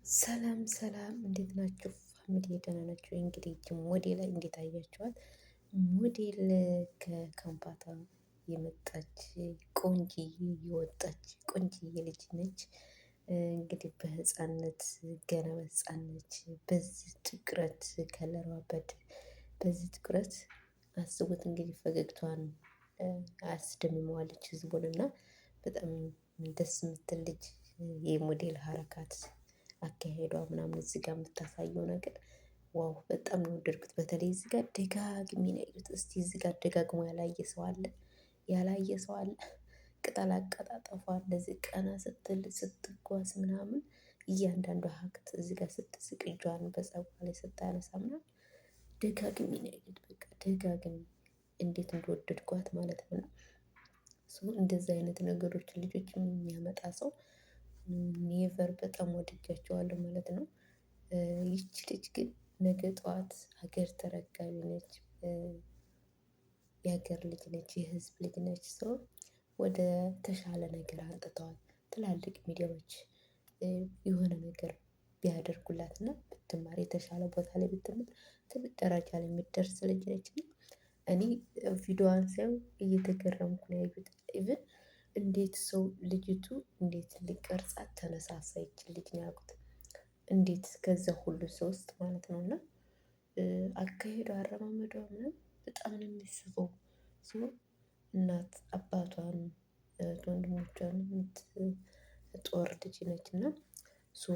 ሰላም ሰላም፣ እንዴት ናችሁ family? ደህና ናችሁ? እንግዲህ እጅ ሞዴል እንዴት አያችኋት? ሞዴል ከካምፓታ የመጣች ቆንጅዬ የወጣች ቆንጅዬ ልጅ ነች። እንግዲህ በህፃነት ገና በህፃነት በዚህ ጥቁረት ከለሯ በዚህ ጥቁረት አስቡት እንግዲህ ፈገግታዋን አስደምመዋለች ህዝቡን እና በጣም ደስ የምትል ልጅ የሞዴል ሀረካት አካሄዷ ምናምን እዚህ ጋር የምታሳየው ነገር wow በጣም ነው የወደድኩት። በተለይ እዚህ ጋር ደጋግሜ ነው ያየሁት። እስቲ እዚህ ጋር ደጋግሞ ያላየ ሰው አለ? ያላየ ሰው አለ? ቅጠል አቀጣጠፏ እንደዚህ ቀና ስትል ስትጓዝ ምናምን እያንዳንዱ ሀክት እዚህ ጋር ስትስቅ እጇን በፀጉሯ ላይ ስታነሳ ምናምን ደጋግሜ ነው ያየሁት። በቃ ደጋግሜ እንዴት እንደወደድኳት ማለት ነው። እንደዚህ አይነት ነገሮችን ልጆች የሚያመጣ ሰው never በጣም ወድጃቸዋለሁ ማለት ነው። ይቺ ልጅ ግን ነገ ጠዋት ሀገር ተረካቢ ነች። የሀገር ልጅ ነች፣ የህዝብ ልጅ ነች። ሰው ወደ ተሻለ ነገር አንጥተዋል። ትላልቅ ሚዲያዎች የሆነ ነገር ቢያደርጉላት እና ብትማር የተሻለ ቦታ ላይ ብትማር ትልቅ ደረጃ ላይ የምትደርስ ልጅ ነች። እና እኔ ቪዲዮዋን ሳየው እየተገረምኩ ነው ያየሁት። even እንዴት ሰው ልጅቱ እንዴት ሊቀርጻት ተነሳሳ ይች ልጅ ነው ያልኩት። እንዴት ከዛ ሁሉ ሰው ውስጥ ማለት ነው። እና አካሄዷ አረማመዷ ምናምን በጣም ነው የሚስበው። እናት አባቷን ወንድሞቿን የምትጦር ልጅ ነች። እና so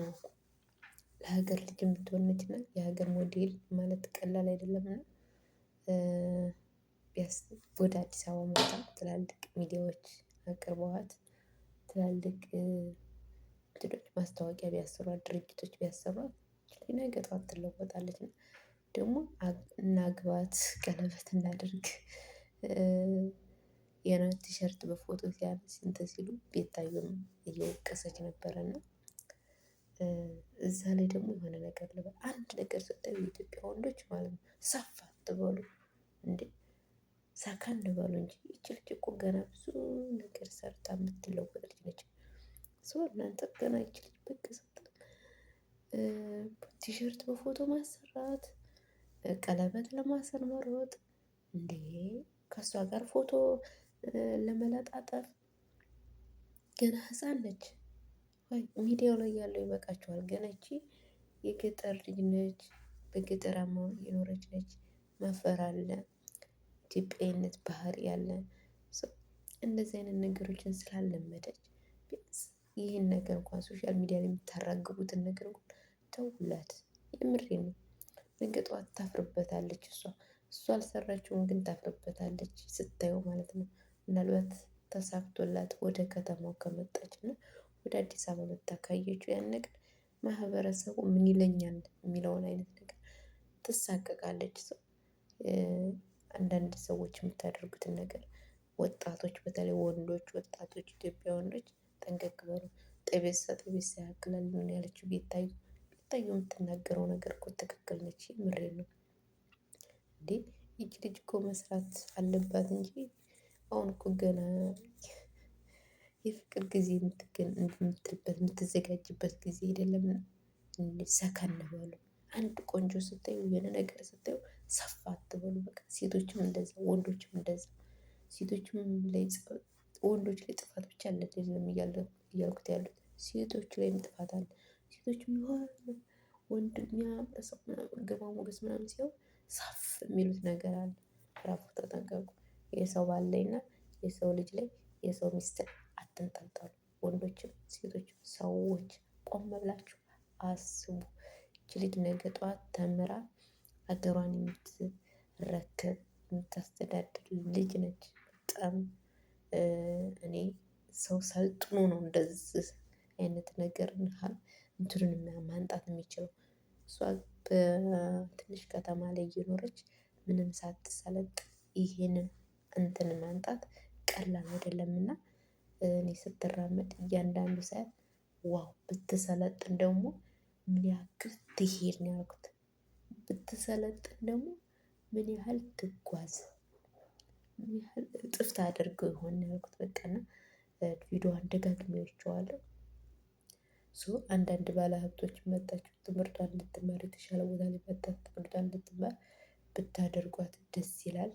ለሀገር ልጅ የምትሆን ነች። እና የሀገር ሞዴል ማለት ቀላል አይደለም። እና ወደ አዲስ አበባ መጣ ትላልቅ ሚዲያዎች አቅርበዋት ትላልቅ ማስታወቂያ ቢያሰሯት ድርጅቶች ቢያሰሯት ነገ ጠዋት ትለወጣለች። ደግሞ እናግባት ቀለበት እናድርግ። የሆነ ቲሸርት በፎቶ ሲያነሱ እንትን ሲሉ ቤታዮም እየወቀሰች ነበረና። እዛ ላይ ደግሞ የሆነ ነገር ልበል አንድ ነገር ስታዩ የኢትዮጵያ ወንዶች ማለት ነው ሰፍ አትበሉ እንዴ! ሰከን በሉ እንጂ ይቺ ልጅ እኮ ገና ብዙ ነገር ሰርታ የምትለወጥ ልጅ ነች። so እናንተ ገና ይቺ ልጅ ብቅ ስትል ቲሸርት በፎቶ ማሰራት፣ ቀለበት ለማሰር መሮጥ፣ እንዴ ከእሷ ጋር ፎቶ ለመለጣጠፍ ገና ህፃን ነች። ወይ ሚዲያው ላይ ያለው ይበቃቸዋል። ገና ይቺ የገጠር ልጅ ነች። በገጠራማው የኖረች ነች። መፈር አለ፣ ኢትዮጵያዊነት ባህሪ ያለ እንደዚህ አይነት ነገሮችን ስላለመደች ቢያንስ ይህን ነገር እንኳን social media ላይ የምታራግቡትን ነገር እንኳን ተውላት። የምሬን ነው። ነገ ጠዋት ታፍርበታለች። እሷ አልሰራችውም ግን ታፍርበታለች ስታየው ማለት ነው። ምናልባት ተሳክቶላት ወደ ከተማው ከመጣች እና ወደ አዲስ አበባ መጥታ ካየችው ያን ነገር ማህበረሰቡ ምን ይለኛል የሚለውን አይነት ነገር ትሳቀቃለች። ሰው አንዳንድ ሰዎች የምታደርጉትን ነገር ወጣቶች፣ በተለይ ወንዶች ወጣቶች፣ ኢትዮጵያ ወንዶች ጠንቀቅ በሉ። ጠቤሳ ጠቤሳ ያክላል ምን ያለችው ቤታዮ። ቤታዮ የምትናገረው ነገር እኮ ትክክል ነች። የምሬን ነው እንዴ! ይቺ ልጅ እኮ መስራት አለባት እንጂ አሁን እኮ ገና የፍቅር ጊዜ የምትልበት የምትዘጋጅበት ጊዜ አይደለም። ሰከን በሉ። አንድ ቆንጆ ስታዩ የሆነ ነገር ስታዩ ሰፋ አትበሉ። በቃ ሴቶችም እንደዛ ወንዶችም እንደዛ። ሴቶችም ላይ ወንዶች ላይ ጥፋት ብቻ አለ አይደለም እያልኩት ያሉት ሴቶች ላይም ጥፋት አለ። ሴቶችም የሆነ ወንድ የሚያምር ሰው ምናምን ግርማ ሞገስ ምናምን ሲሆን ሰፍ የሚሉት ነገር አለ። ረፉ ተጠንቀቁ። የሰው ባል ላይና የሰው ልጅ ላይ የሰው ሚስት አትንጠልጠሉ። ወንዶችም ሴቶችም ሰዎች ቆም ብላችሁ አስቡ። ይቺ ልጅ ነገ ጠዋት ተምራ ሀገሯን የምትረከብ የምታስተዳድር ልጅ ነች። በጣም እኔ ሰው ሰልጥኖ ነው እንደዚህ አይነት ነገር እንትኑን ማንጣት የሚችለው። እሷ በትንሽ ከተማ ላይ እየኖረች ምንም ሳትሰለጥን ይሄንን እንትን ማንጣት ቀላል አይደለምና። እኔ ስትራመድ እያንዳንዱ ሰዓት wow ብትሰለጥን ደግሞ ምን ያክል ትሄድ ነው ያልኩት። ብትሰለጥን ደግሞ ምን ያህል ትጓዝ፣ ምን ያህል እጥፍ ታደርገው ይሆን ነው ያልኩት። በቃ እና ቪዲዮዋን ደጋግሜ አይቼዋለሁ። So አንዳንድ ባለሀብቶች መጣችሁ ትምህርቷን እንድትማር የተሻለ ቦታ ላይ መጣ ትምህርቷን እንድትማር ብታደርጓት ደስ ይላል።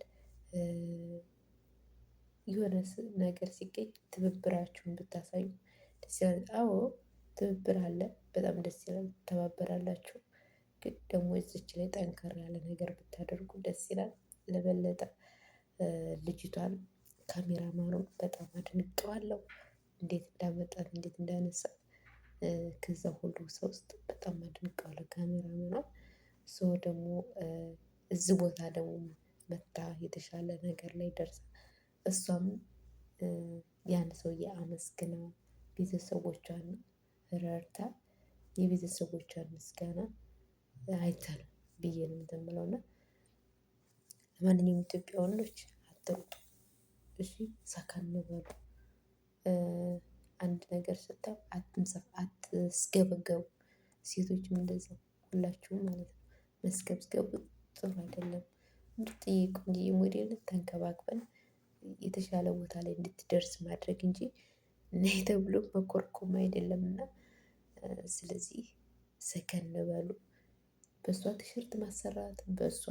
የሆነ ነገር ሲገኝ ትብብራችሁን ብታሳዩ ደስ ይላል። አዎ ትብብር አለ፣ በጣም ደስ ይላል። ትተባበራላችሁ። ግን ደግሞ እዚች ላይ ጠንከር ያለ ነገር ብታደርጉ ደስ ይላል። ለበለጠ ልጅቷን ካሜራማኑን በጣም አድንቄዋለሁ። እንዴት እንዳመጣት እንዴት እንዳነሳ ከዛ ሁሉ ሰው ውስጥ በጣም አድንቄዋለሁ ካሜራማኗን። So ደግሞ እዚህ ቦታ ደግሞ መታ የተሻለ ነገር ላይ ደርሳ እሷም ያን ሰውዬ አመስግና ቤተሰቦቿን ረድታ የቤተሰቦቿን ምስጋና አይታ ነው ብዬ ነው እንትን የምለው። እና ለማንኛውም ኢትዮጵያ ወንዶች አትሩጡ፣ እሺ ሰከን በሉ። አንድ ነገር ስታዩ አትንሰፍ፣ አትስገበገቡ። ሴቶችም እንደዛ ሁላችሁም ማለት ነው። መስገብገቡ ጥሩ አይደለም። ምርጥዬ ቆንጅዬ ሞዴል ተንከባክበን የተሻለ ቦታ ላይ እንድትደርስ ማድረግ እንጂ ነይ ተብሎ መኮርኮም አይደለምና። ስለዚህ ሰከን በሉ። በእሷ ቲሸርት ማሰራት፣ በእሷ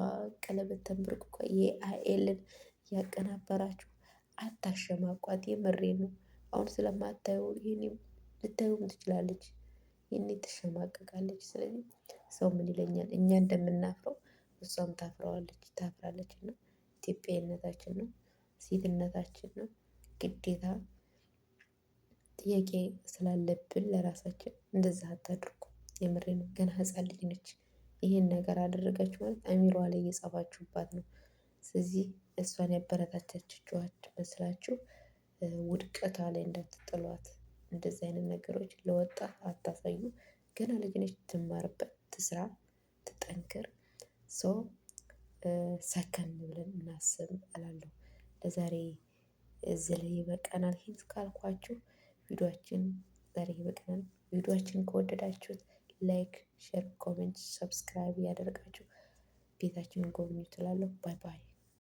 ቀለበት ተንበርክኮ የአይኤልን እያቀናበራችሁ አታሸማቋት። የምሬን ነው። አሁን ስለማታየው ይሄኔ ልታየውም ትችላለች። ይሄኔ ትሸማቀቃለች። ስለዚህ ሰው ምን ይለኛል፣ እኛ እንደምናፍረው እሷም ታፍረዋለች፣ ታፍራለች። እና ኢትዮጵያዊነታችን ነው፣ ሴትነታችን ነው። ግዴታ ጥያቄ ስላለብን ለራሳችን እንደዛ አታድርጉ። የምሬን ነው። ገና ህፃን ልጅ ነች። ይሄን ነገር አደረጋችሁ ማለት አእምሮዋ ላይ እየጻፋችሁባት ነው። ስለዚህ እሷን ያበረታቻችኋት መስላችሁ ውድቀቷ ላይ እንዳትጥሏት። እንደዚህ አይነት ነገሮች ለወጣት አታሳዩ። ገና ልጅ ነች፣ ትማርበት፣ ትስራ፣ ትጠንክር። So ሰከን ብለን እናስብ እላለሁ። ለዛሬ እዚህ ላይ ይበቃናል። ይሄን ካልኳችሁ ቪዲዮአችን ዛሬ ይበቃናል። ቪዲዮአችን ከወደዳችሁት like፣ share፣ comment፣ subscribe እያደረጋችሁ ቤታችንን ጎብኙ እላለሁ። Bye bye።